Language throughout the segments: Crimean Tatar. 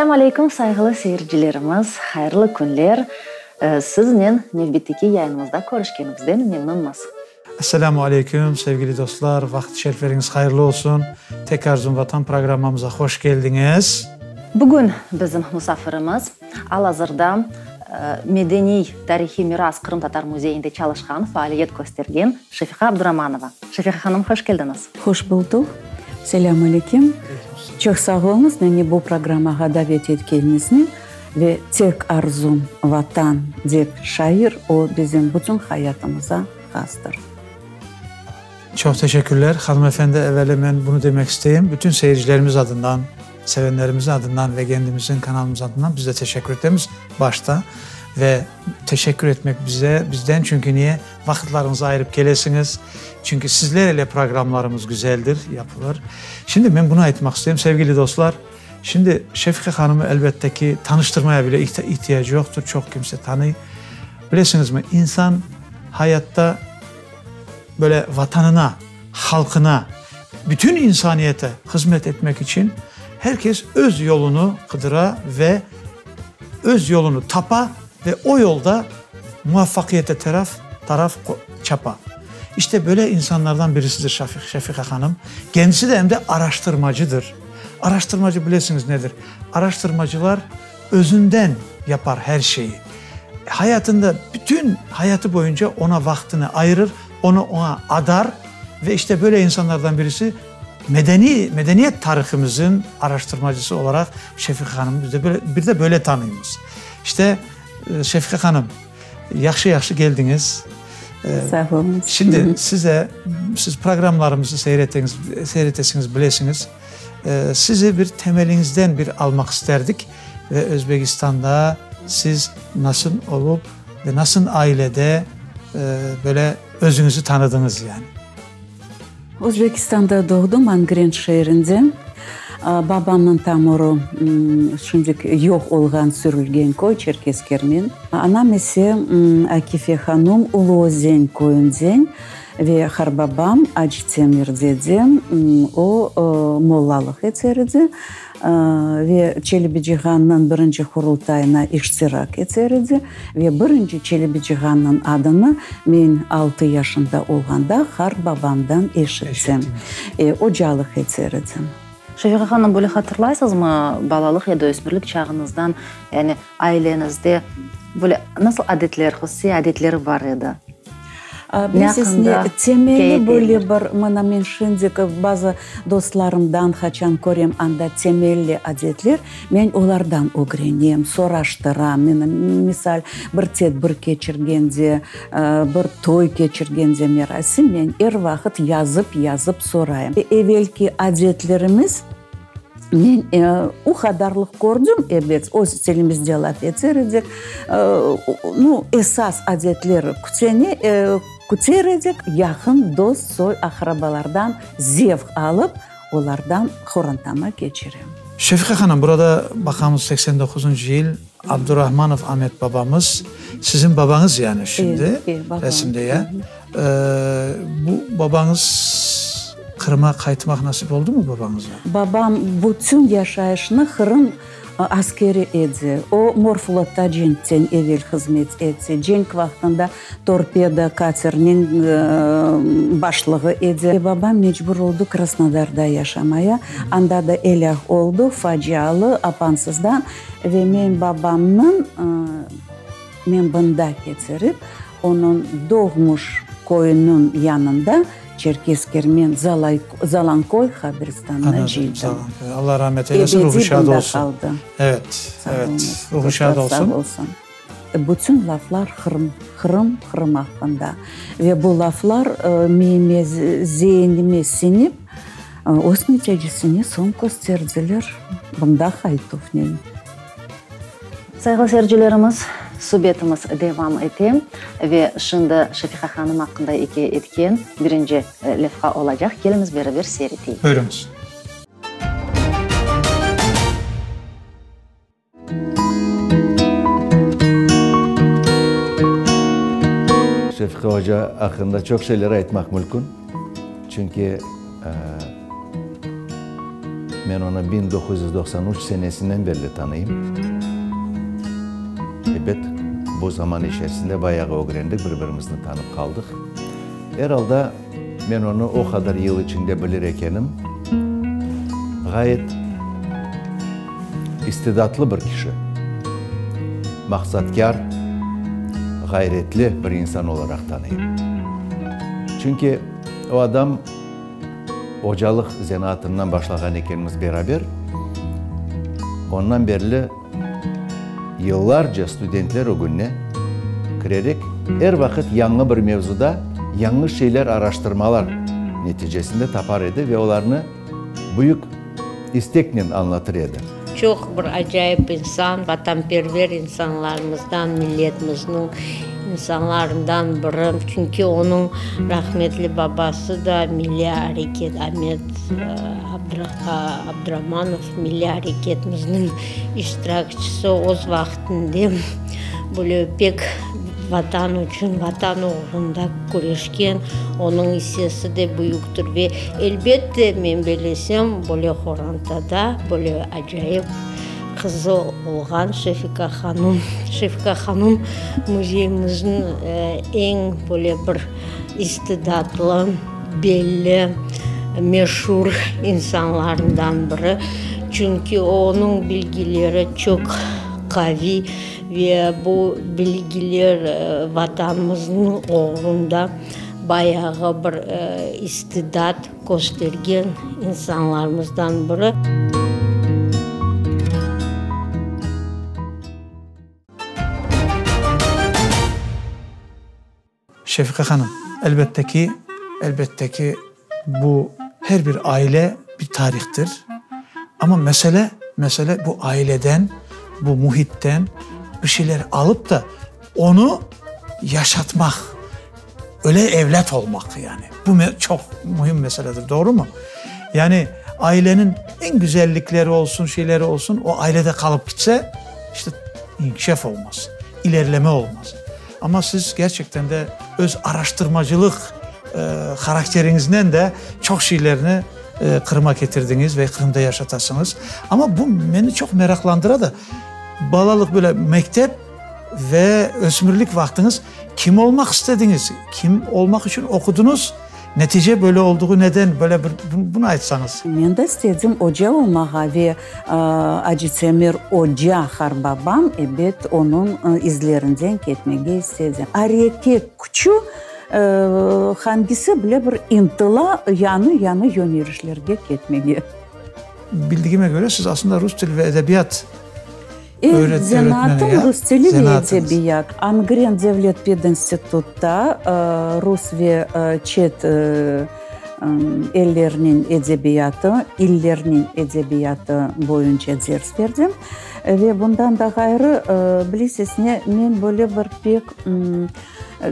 Selâm aleyküm, sayğılı seyircilerimiz, hayırlı künler! Siznen nevbetteki yayınımızda körüşkenimizden memnünmiz. Esselamu aleyküm, sevgili dostlar, vaqıt şerifleriñiz hayırlı olsun! Tek Arzum Vatan programmamıza hoş keldiñiz! Bugün bizim musafirimiz, al-azırda Medeniy tarihiy miras qırımtatar müzeyinde çalışqan, faaliyet köstergen Şefiqa Abduramanova. Şefiqa hanım, hoş keldiñiz! Hoş bulduq. Selâm aleyküm. Çoq sağ oluñız, meni bu programmağa davet etkeniñizni ve Tek arzum, Vatan dep şair, o bizim bütün hayatımıza hastır. Çoq teşekkürler, hanımefendi. Evelâ men bunı demek isteyim, bütün seyircilerimiz adından, sevenlerimizin adından ve kendimizin kanalımız adından biz de teşekkür etemiz başta. Ve teşekkür etmek bize, bizden, çünki niye? Vaqıtlarıñızı ayırıp kelesiñiz, çünki sizler ile programlarımız güzeldir, yapılır. Şimdi men bunı aytmaq isteyim, sevgili dostlar, şimdi Şefiqa hanımı elbette ki, tanıştırmaya bile ihtiyacı yoqtır, çoq kimse tanıy. Bilesiñizmi, insan hayatta böyle Vatanına, halqına, bütün insaniyete hızmet etmek içün her kes öz yolunı qıdıra ve öz yolunı tapa ve o yolda muvafaqiyete teraf, taraf çapa. İşte böyle insanlardan birisidir Şefiqa hanım. Kendisi de em de araştırmacıdır. Araştırmacı bilesiñiz nedir? Araştırmacılar özünden yapar her şeyi. Hayatında bütün hayatı boyunca ona vaqtını ayırır, onı oña adar ve işte böyle insanlardan birisi medeniy, medeniyet tarihimizin araştırmacısı olaraq Şefiqa hanımnı biz de böyle, bir de böyle tanıymız. İşte, Şefiqa hanım, yahşı-yahşı keldiñiz. Sağ oluñız. Şimdi size, siz programlarımızı seyreteñiz, seyretesiñiz, bilesiñiz. Sizi bir temeliñizden bir almaq isterdik ve Özbekistanda siz nasıl olup ve nasıl ailede böyle özüñizi tanıdıñız yani? Özbekistanda doğdım, Angren şeerinde. Babamnıñ tamırı şimdik yoq olğan sürülgen köy, Çerkez Kermen. Anam ise Akife hanum Ulu-Özen köyünden ve harbabam Acı Temir dede, o mollalıq eter edi ve Çelebicihannıñ birinci Qurultayına iştirak eter edi ve birinci Çelebicihannıñ adını men altı yaşında olğanda harbabamdan eşittim. Ocalıq eter edi. Şefiqa hanım, böyle hatırlaysızmı, balalıq ya da ösmürlik çağıñızdan, yani aileñizde böyle nasıl adetler, hususiy adetler bar edi? Bilesiz ne, temeli böyle bir, mına men şimdiki bazı dostlarımdan qaçan körem, anda temelli adetler, men olardan ögrenem, soraştıram. Mına, misal, bir tedbir keçirgende, bir toy keçirgende merasim, men er vaqıt yazıp-yazıp sorayım. Evelki adetlerimiz. Men o qadarlıq kördim, ebet, öz tilimizde laf eter edik. Nu, esas adetler kütene, küter edik, yaqın dost, soy, aqrabalardan zevq alıp, olardan qorantama keçirem. Şefiqa hanım, burada baqamız 89-ncı yıl, Abdurahmanov Amet babamız, siziñ babañız yani şimdi resimde ya. Bu babañız Qırımğa qaytmaq nasip oldumı babañızğa? Babam bütün yaşayışını Qırım askeri edi. O, Morflotta cenkten evel hızmet etti. Cenk vaqtında torpedo katerniñ başlığı edi. Babam mecbur oldı Krasnodarda yaşamaya. Anda da elâk oldı, facialı, apansızdan. Ve men babamnıñ men bında ketirip, onıñ doğmuş köyüniñ yanında, Çerkez Kermen, Zalanköy qabristanına cıydım. Allah rahmet eylesin, ruhu şad olsun. Ebediy bunda qaldı. Evet, evet, ruhu şad olsun. Sağ olsun. Bütün laflar Qırım, Qırım, Qırım aqqında. Ve bu laflar miyime, zeinime siñip, öz neticesini soñ kösterdiler, bunda qaytuvnen. Sayğılı seyircilerimiz, subetimiz devam ete ve şimdi Şefiqa hanım aqqında ikâye etken birinci levha olacaq. Keliñiz beraber seyir eteyik. Buyurıñız. Şefiqa oca aqqında çoq şeyler aytmaq mülkün, çünki. Men onı 1993 senesinden berli tanıyım. Ebet, bu zaman içerisinde bayağı ögrendik, bir-birimizni tanıp qaldıq. Er alda, men onı o qadar yıl içinde bilir ekenim, ğayet istidatlı bir kişi, maqsatkâr, ğayretli bir insan olaraq tanıyım. Çünki o adam ocalıq zenaatından başlağan ekenimiz beraber, ondan berli yıllarca studentler ögüne kirerek, er vaqıt yañı bir mevzuda yañı şeyler araştırmalar neticesinde tapar edi ve olarnı büyük isteknen añlatır edi. Çoq bir acayip insan, vatanperver insanlarımızdan, milletimizniñ insanlarından biri. Çünki onıñ rahmetli babası da milliy areket, Amet Abdramanov, milliy areketimizniñ iştirakçisi, öz vaqtında böyle pek Vatan içün, Vatan oğrunda küreşken, onıñ issesi de büyüktir. Ve, elbette, men bellesem, böyle qorantada böyle acayip qızı olğan Şefika hanım, Şefika hanım müzeyimizniñ eñ böyle bir istidatlı, belli, meşur insanlarından biri, çünki onıñ bilgileri çoq qaviy. Ve bu bilgiler Vatanımıznıñ oğrunda bayağı bir istidat köstergen insanlarımızdan biri. Şefiqa hanım, elbette ki, elbette ki, bu her bir aile bir tarihtir. Amma mesele, mesele bu aileden, bu mühitten bir şeyler alıp da onı yaşatmaq, öyle evlât olmaq yani. Bu çoq mühim meseledir, doğrumı? Yani aileniñ eñ güzellikleri olsun, şeyleri olsun, o ailede qalıp gitse, işte inkişaf olmaz, ilerileme olmaz. Amma siz gerçekten de öz araştırmacılıq harakteriñiznen de çoq şeylerni Qırıma ketirdiñiz ve Qırımda yaşatasıñız. Amma bu meni çoq meraqlandıra da, balalıq böyle mektep ve ösmürlik vaqtıñız kim olmaq istediñiz, kim olmaq içün oqudıñız? Netice böyle olduğı neden, böyle bir bunı aytsañız. Men de istedim oca olmağa ve Acı Temir oca harbabam, ebet, onıñ izlerinden ketmege istedim. Areket küçü hangisi bile bir ıntıla yañı-yañı yönelişlerge ketmege. Bildigime köre, siz aslında rus tili ve edebiyat Evet, zenaatım rus tili ve edebiyat. Angren devlet pedinstitutta rus ve çet ellerniñ edebiyatı, illerniñ edebiyatı boyunca ders berdim. Ve bundan da ğayrı, bilesiz ne, men böyle bir pek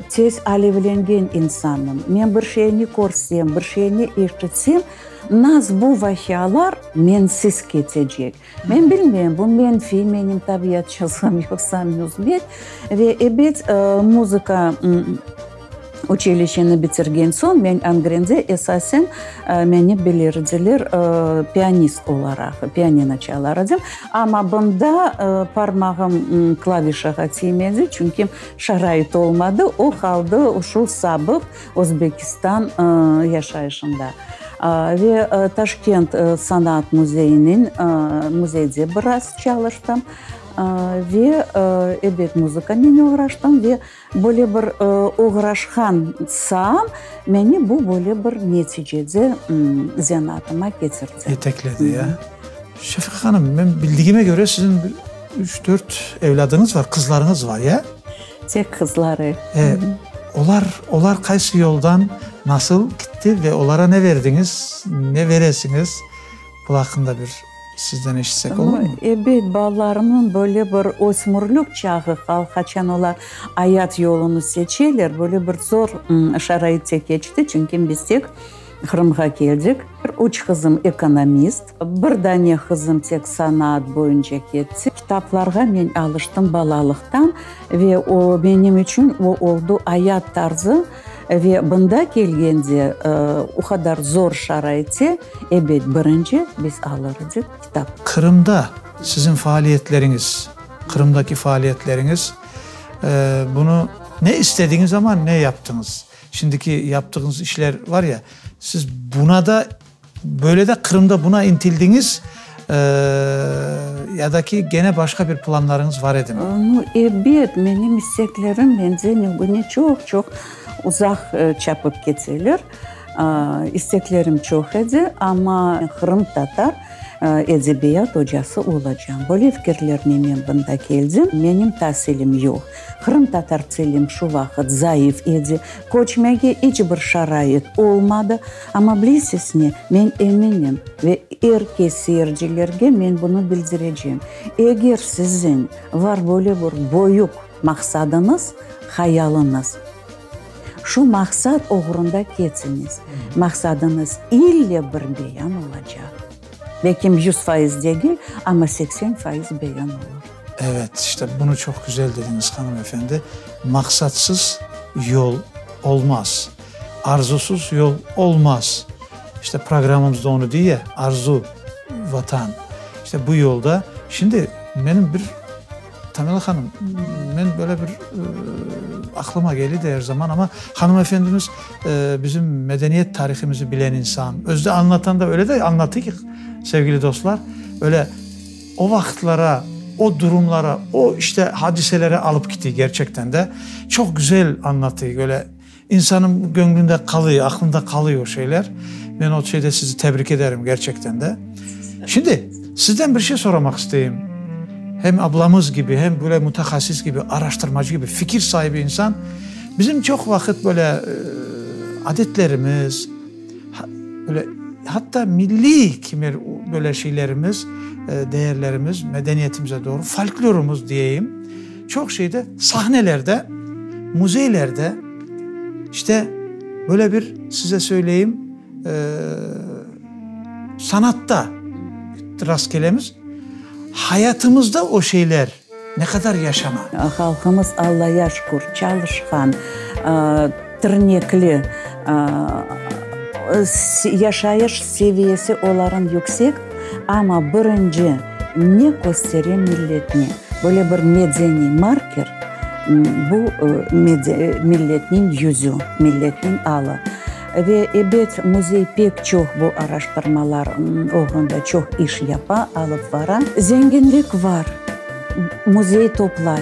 tez alevlengen insanım. Men bir şeyni körsem, bir şeyni eşitsem, nas bu vaqialar mensiz ketecek. Men bilmeyim, bu menfiy menim tabiat çizgim yoqsa müsbet. Ve ebet, muzıka uçilişeni bitirgen soñ, men Angrende esasen meni bilirdiler pianist olaraq, pianino çalar edim. Amma bunda parmağım klavişağa tiymedi, çünki şarait olmadı, o qaldı şu sabıq Özbekistan yaşayışında. Ve Taşkent sanat müzeyiniñ müzeyde biraz çalıştım. Ve, ebet, muzıkanen oğraştım ve böyle bir oğraşqan saam meni bu böyle bir neticede zenaatıma ketirdi. Yetekledi, ya. Şefiqa hanım, men bildigime köre, siziñ bir üç-dört evlâdıñız var, qızlarıñız var, ya? Tek qızları. E, olar, olar qaysı yoldan, nasıl gitti ve olara ne verdiñiz, ne veresiñiz? Bu aqqında bir sizden eşitsek olurmı? Ebet, balalarımnıñ böyle bir ösmürlik çağı, qaçan olar ayat yolunı seçeler, böyle bir zor şaraitte keçti, çünki biz tek Qırımğa keldik. Üç qızım ekonomist, bir dane qızım tek sanaat boyunca ketti. Kitaplarğa men alıştım balalıqtan ve o, menim içün o oldu ayat tarzı. Ve bında kelgende, o qadar zor şaraitte, ebet, birinci biz alır edik kitap. Qırımda siziñ faaliyetleriñiz, Qırımdaki faaliyetleriñiz, bunı ne istediñiz amma ne yaptıñız? Şimdiki yaptığıñız işler var ya, siz buna da, böyle de Qırımda buna intildiñiz, ya da ki gene başqa bir planlarıñız var edimi? Nu, ebet, menim isteklerim menden ögüne çoq-çoq uzaq çapıp keteler. İsteklerim çoq edi, amma qırımtatar edebiyat ocası olacam. Böyle fikirlernen men bunda keldim. Menim tasilim yoq. Qırımtatar tilim şu vaqıt zayıf edi. Köçmege iç bir şarait olmadı. Amma bilesiz ne, men eminim ve er kes seyircilerge men bunı bildirecem, eger siziñ var böyle bir böyük maqsadıñız, hayalıñız, Şu maqsat oğrunda ketiñiz. Maqsadıñız ille bir beyan olacaq. Belkim 100% degil, amma 80% beyan olur. Evet, işte bunı çoq güzel dediñiz, hanımefendi. Maqsatsız yol olmaz. Arzusız yol olmaz. İşte programımız da onı diy ya, Arzu, Vatan. İşte bu yolda. Şimdi menim bir Tamila hanım, men böyle bir aqlıma keldi er zaman, amma hanımefendimiz bizim medeniyet tarihimizi bilen insan, özü de añlatanda öyle de añlatı ki, sevgili dostlar, öyle o vaqıtlara, o durumlara, o işte hadiselere alıp kiti gerçekten de. Çoq güzel añlatı, öyle insanıñ göñlünde qalıyor, aqlında qalıyor o şeyler. Men o şeyde sizi tebrik ederim gerçekten de. Şimdi sizden bir şey soramaq isteyim. Hem ablamız kibi, hem böyle mütehassıs kibi, araştırmacı kibi, fikir saibi insan. Bizim çoq vaqıt böyle adetlerimiz, böyle hatta milliy kimer böyle şeylerimiz, değerlerimiz, medeniyetimize doğru, folklorumuz diyeyim, çoq şeyde sahnelerde, müzeylerde, işte böyle bir size söyleyeyim, sanatta rastkelemiz. Hayatımızda o şeyler ne qadar yaşana? Halqımız, Allaya şükür, çalışqan, tirnekli, yaşayış seviyesi olarıñ yüksek, amma birinci ne köstere milletni, böyle bir medeniy marker, bu milletniñ yüzü, milletniñ alı. Ve, ebet, müzey pek çoq bu araştırmalar oğrunda çoq iş yapa, alıp bara. Zenginlik var, müzey toplay,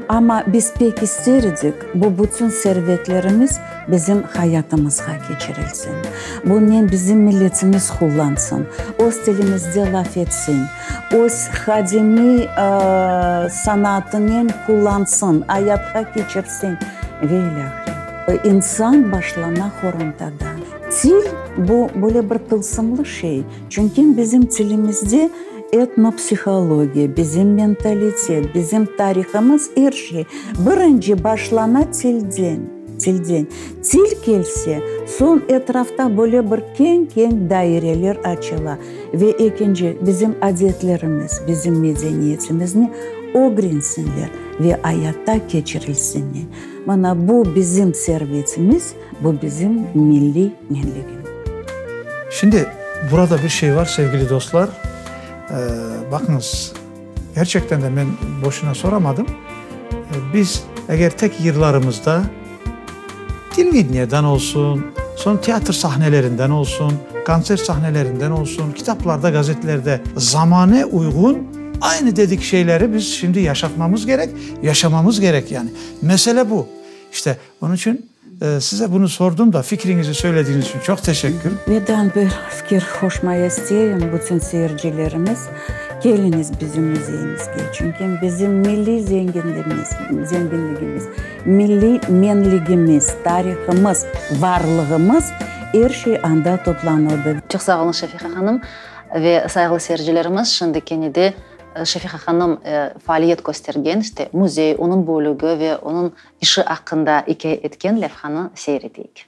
amma biz pek ister edik, bu bütün servetlerimiz bizim hayatımızğa keçirilsin, bunen bizim milletimiz qullansın, öz tilimizde laf etsin, öz qadimiy sanatınen qullansın, ayatqa keçirsin ve ilâhre. İnsan başlana qorantada. Til, bu böyle bir tılsımlı şey, çünki bizim tilimizde etnopsihologiya, bizim mentalitet, bizim tarihımız, er şey. Birinci başlana tilden, tilden. Til kelse, soñ etrafta böyle bir keñ-keñ daireler açıla. Ve ekinci, bizim adetlerimiz, bizim medeniyetimizni ögrensinler ve ayatta keçirilsinler. Mana bu bizim servetimiz, bu bizim milliy menligimiz. Şimdi burada bir şey var, sevgili dostlar. Baqıñız, gerçekten de men boşuna soramadım. Biz eger tek yırlarımızda televideniyedan olsun, soñ teatr sahnelerinden olsun, kontsert sahnelerinden olsun, kitaplarda, gazetlerde zamane uyğun aynı dedik şeyleri biz şimdi yaşatmamız kerek, yaşamamız kerek yani. Mesele bu. İşte, onıñ içün size bunı sordum da, fikriñizi söylediğiniz içün çoq teşekkür. Ve daa bir fikir qoşmaya isteyim, bütün seyircilerimiz, keliñiz bizim müzeyimizge, çünki bizim milliy zenginligimiz, zenginligimiz, milliy menligimiz, tarihımız, varlığımız, er şey anda toplanıldı. Çoq sağ oluñ, Şefiqa hanım ve sayğılı seyircilerimiz, şimdi kene de Şefiqa hanım faaliyet köstergen, işte, müzey, onıñ bölügi ve onıñ işi aqqında ikâye etken levhanı seyir eteyik.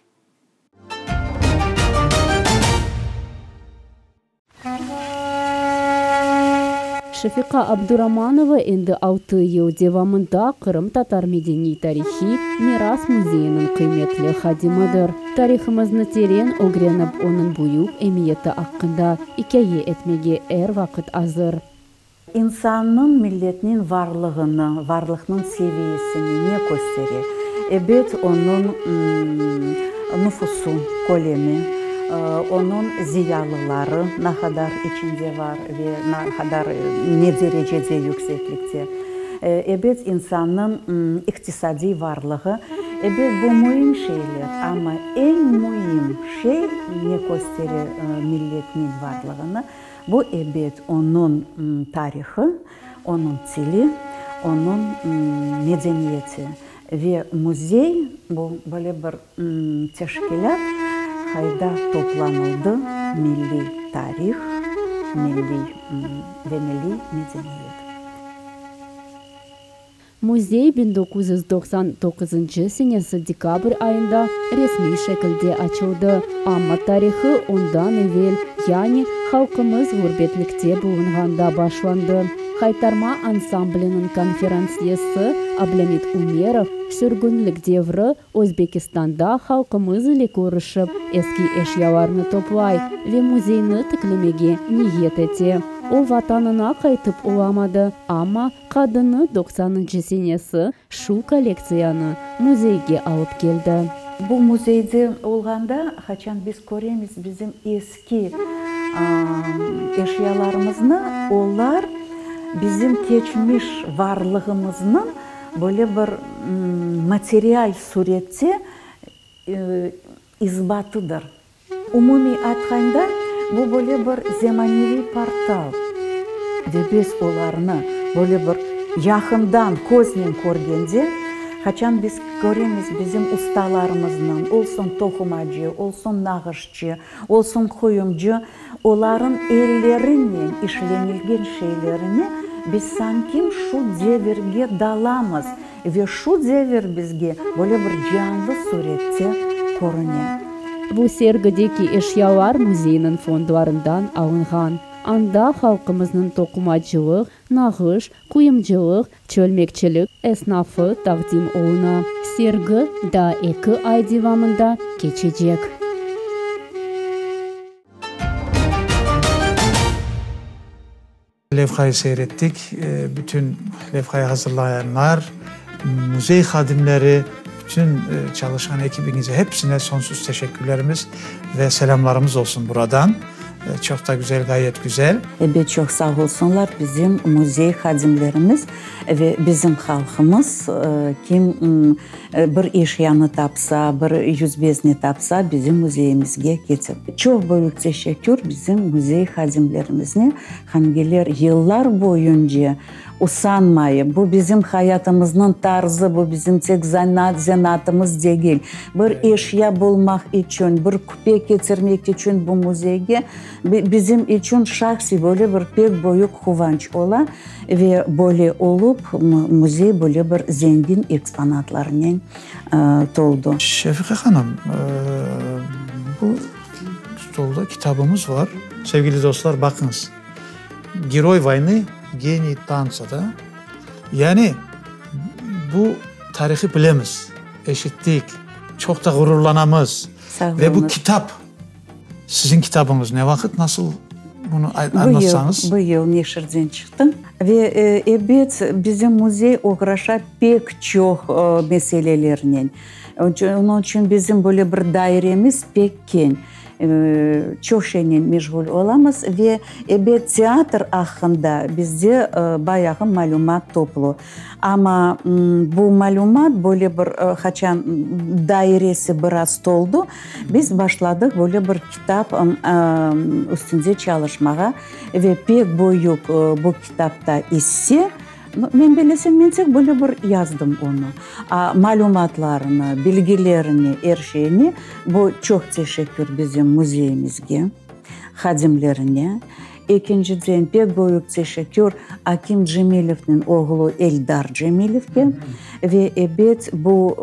Şefiqa Abduramanova endi altı yıl devamında Qırımtatar medeniy-tarihiy miras müzeyiniñ qıymetli hadimidir. Tarihımıznı teren ögrenip, onıñ büyük emiyeti aqqında ikâye etmege er vaqıt azır. İnsannıñ, milletniñ varlığını, varlıqnıñ seviyesini ne köstere? Ebet, onıñ nüfusu, kölemi, onıñ ziyalıları ne qadar içinde var ve ne qadar, ne derecede yükseklikte. Ebet, insannıñ iqtisadiy varlığı. Ebet, bu müim şeyler, amma eñ müim şey ne köstere milletniñ varlığını? Bu, ebet, onıñ tarihı, onıñ tili, onıñ medeniyeti. Ve müzey, bu böyle bir teşkilât, qayda toplanıldı milliy tarih, milliy ve milliy medeniyet. Müzey 1999 senesi dekabr ayında resmiy şekilde açıldı, amma tarihı ondan evel, yani halqımız ğurbetlikte bulunğanda başlandı. Haytarma ansambliniñ konferansyesi Ablâmit Ümerov sürgünlik devri Özbekistanda halqımız ile körüşip, eski eşyalarnı toplay ve müzeyni tiklemege niyet ete. O, Vatanına qaytıp olamadı, amma qadını doqsanıncı senesi şu kollektsiyanı müzeyge alıp keldi. Bu müzeyde olğanda, qaçan biz köremiz bizim eski eşyalarımıznı, olar bizim keçmiş varlığımıznıñ Böyle bir material surette isbatıdır. Umumiy aytqanda, bu böyle bir zemaneviy portal ve biz olarnı böyle bir yaqından köznen körgende, qaçan biz köremiz bizim ustalarımıznıñ, olsun toqumacı, olsun nağışçı, olsun quyumcı, Olarıñ ellerinen işlenilgen şeylerine biz sankim şu devirge dalamız ve şu devir bizge böyle bir canlı surette körüne. Bu sergideki eşyalar müzeyniñ fondlarından alınğan. Anda halqımıznıñ toqumacılıq, nağış, quyumcılıq, çölmekçilik esnafı taqdim oluna. Sergi daa eki ay devamında keçecek. Levhayı seyrettik. Bütün levhayı hazırlayanlar, müzey hadimleri, bütün çalışan ekibiñize hepsine sonsuz teşekkürlerimiz ve selâmlarımız olsun buradan. Çoq da güzel, ğayet güzel. Ebet, çoq sağ olsunlar bizim müzey hadimlerimiz ve bizim halqımız, kim Bir eşyanı tapsa, bir yüzbezni tapsa, bizim müzeyimizge ketire. Çoq büyük teşekkür bizim müzey hadimlerimizne, hangiler yıllar boyunca usanmayıp, bu bizim hayatımıznıñ tarzı, bu bizim tek zenaatımız degil, bir eşya bulmaq içün, bir küpe ketirmek içün bu müzeyge, bizim içün şahsiy böyle bir pek büyük quvanç ola. Ve böyle olıp, müzey böyle bir zengin eksponatlarnen toldu. Şefiqa hanım, bu stolda kitabımız var. Sevgili dostlar, baqıñız, Geroy voynı, geniy tantsa, da? Yani, bu tarihı bilemiz, eşittik, çoq da ğururlanamız. Ve bu kitap. Siziñ kitabıñız ne vaqıt, nasıl, bunı añlatsañız? Bu yıl neşirden çıqtı. Ve, ebet, bizim müzey oğraşa pek çoq meselelernen. Onıñ içün bizim böyle bir dairemiz pek keñ. Çoq şeynen meşğul olamız ve, ebet, teatr aqqında bizde bayağı malümat toplu. Amma bu malümat böyle bir qaçan dairesi biraz toldu, biz başladıq böyle bir kitap üstünde çalışmağa ve pek büyük bu kitapta isse, men bellesem, men tek böyle bir yazdım onı, a malümatlarını, bilgilerini, er şeyni, bu çoq teşekkür bizim müzeyimizge, hadimlerine. Ekinciden, pek büyük teşekkür Akim Cemilevniñ oğlu Eldar Cemilevge ve, ebet, bu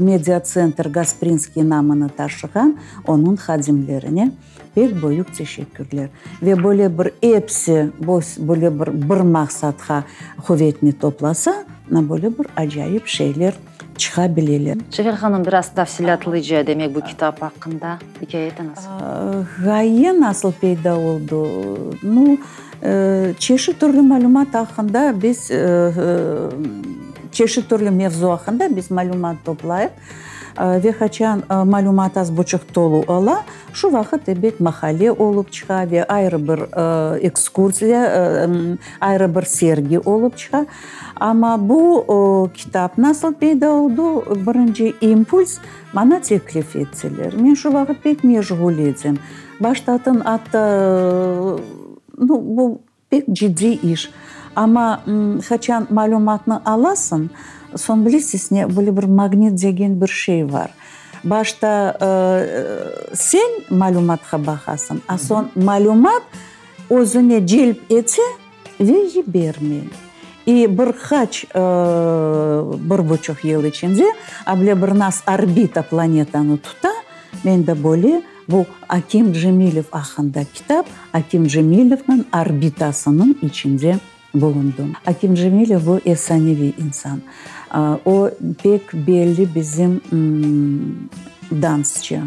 mediatsentr Gasprinskiy namını taşığan onıñ hadimlerine pek büyük teşekkürler. Ve böyle bir episi böyle bir bir maqsatqa quvetni toplasa, böyle bir acayip şeyler çıqa bileler. Şefiqa hanım, biraz tafsilâtlıca, demek, bu kitap aqqında ikâye etiñiz. Ğaye nasıl peyda oldı? Nu, çeşit türlü malümat aqqında biz, çeşit türlü mevzu aqqında biz malümat toplayıq. Ve qaçan malümat az buçuq tolu ola, şu vaqıt, ebet, maqale olıp çıqa ve ayrı bir ekskursiya, ayrı bir sergi olıp çıqa. Amma bu kitap nasıl peyda oldı? Birinci impuls maña teklif ettiler. Men şu vaqıt pek meşğul edim. Baştatın atta, nu, bu pek ciddiy iş. Amma qaçan malümatnı alasıñ, soñ bilesiz ne, böyle bir magnit degen bir şey bar. Başta sen malümatqa baqasıñ, a soñ malümat özüne celp ete. Ve yibermey. İ bir qaç, bir buçuq yıl içinde able bir nas orbita planetanı tuta, men de böyle bu Akim Cemilev aqqında kitap, Akim Cemilevniñ orbitasınıñ içinde bulundım. Akim Cemilev bu efsaneviy insan. O pek belli bizim dansçı.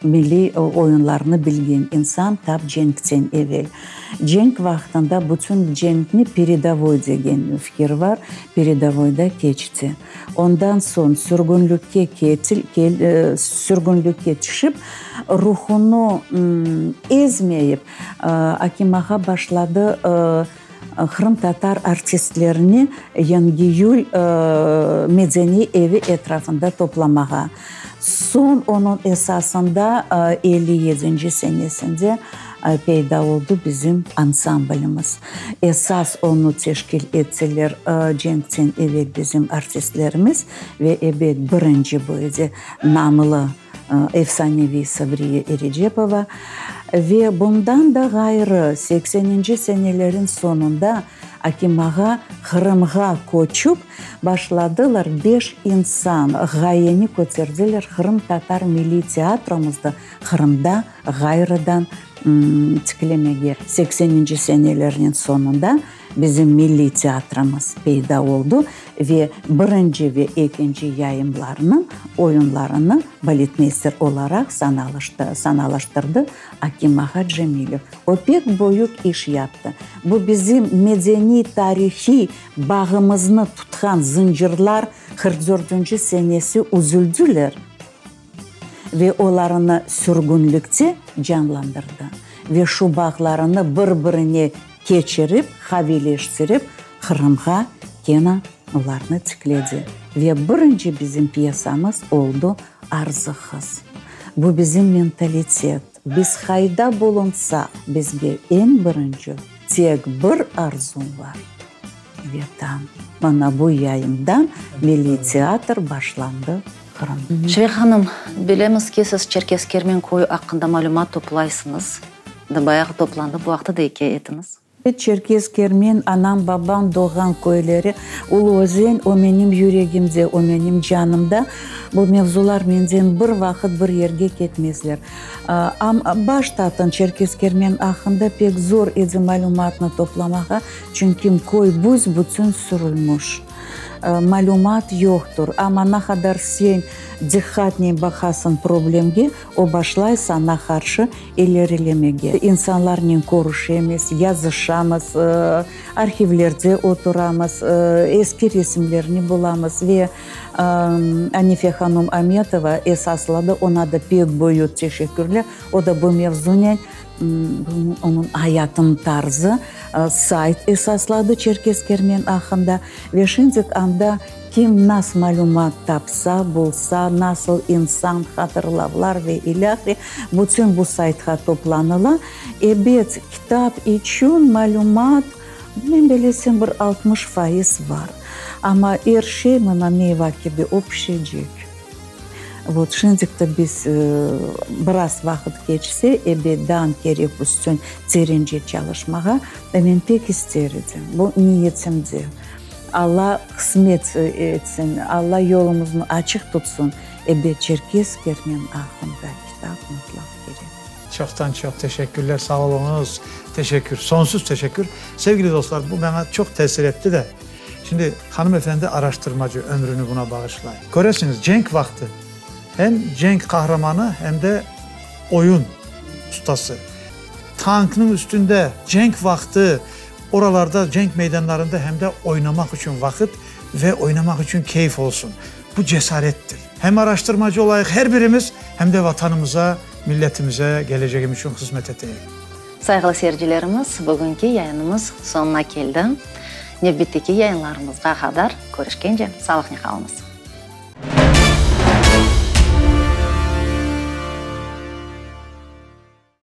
Milliy oyunlarnı bilgen insan tap cenkten evel. Cenk vaqtında bütün cenkni peredovoy degen fikir bar, peredovoyda keçti. Ondan soñ sürgünlikke sürgünlikke tüşip, ruhunı ezmeyip, Akim ağa başladı qırımtatar artistlerini Yengiyül medeniy evi etrafında toplamağa. Soñ onıñ esasında 57-nci senesinde peyda oldı bizim ansamblimiz. Esas onı teşkil ettiler cenkten evel bizim artistlerimiz ve ebet birinci bu edi namlı efsaneviy Sabriye Erecepova. Ve bundan da ğayrı sekseninci senelerin soñunda Akim ağa Qırımğa köçüp başladılar, beş insan ğayeni köterdiler qırımtatar milliy teatromızdı Qırımda ğayrıdan tiklemege. Sekseninci senelerniñ soñunda Bizim milliy teatrımız peyda oldı ve birinci ve ekinci yayımlarnıñ oyunlarını baletmeyster olaraq sanalaştırdı Akim ağa Cemilev. O pek büyük iş yaptı. Bu bizim medeniy-tarihiy bağımıznı tutqan zıncırlar 44-nci senesi üzüldüler ve olarnı sürgünlikte canlandırdı ve şu bağlarını bir-birine Keçirip, qaviyleştirip, Qırımğa kene olarnı tikledi. Ve birinci bizim pyesamız oldu Arzı qız. Bu bizim mentalitet. Biz qayda bulunsaq, bizge eñ birinci tek bir arzum bar, Vetan. Mana bu yayından milliy teatr başlandı Qırımda. Şevek hanım, bilemiz ki, siz Çerkez Kermen köyü aqqında malümat toplaysıñız. Da bayağı toplandı, bu aqta da ikâye etiñiz. Çerkez Kermen, anam, babam doğğan köyleri, Ulu Özen, o menim yüregimde, o menim canımda. Bu mevzular menden bir vaqıt bir yerge ketmezler. Am baştatın Çerkez Kermen aqqında pek zor edi malümatnı toplamağa, çünki köy büs-bütün sürülmüş. Malümat yoqtur. Amma ne qadar sen diqqatnen baqasıñ problemge, o başlay saña qarşı ilerilemege. İnsanlarnen körüşemiz, yazışamız, arhivlerde oturamız, eski resimlerni bulamız ve Anife hanım Ametova esasladı, oña da pek büyük teşekkürler, o da bu mevzunen, onıñ ayatınıñ tarzı, sayt esasladı Çerkez Kermen aqqında ve şimdik anda Kim nas malümat tapsa, bulsa, nasıl insan, hatırlavlar ve ilâhre, bütün bu saytqa toplanıla. Ebet, kitap içün malümat, men belesem, bir 60% bar. Amma er şey mına meyva kibi, o pişecek. Vot, şimdikte biz biraz vaqıt keçse, ebet, daa kerek üstün terence çalışmağa, men pek ister edim, bu niyetimde. Alla qısmet etsin, Alla yolumıznı açıq tutsun, ebet, Çerkez Kermen aqqında kitap mıtlaq kerek. Çoqtan çoq teşekkürler, sağ oluñız. Teşekkür, sonsuz teşekkür. Sevgili dostlar, bu maña çoq tesir etti de. Şimdi hanımefendi araştırmacı, ömrüni buna bağışlay. Köresiñiz, cenk vaqtı hem cenk qahramanı, hem de oyun ustası. Tanknıñ üstünde cenk vaqtı, oralarda, cenk meydanlarında hem de oynamaq içün vaqıt ve oynamaq içün keyf olsun. Bu cesarettir. Hem araştırmacı olayıq her birimiz, hem de Vatanımıza, milletimize, kelecegimiz içün hızmet eteyik. Sayğılı seyircilerimiz, bugünki yayınımız soñuna keldi. Nevbetteki yayınlarımızğa qadar körüşkence sağlıqnen qalıñız.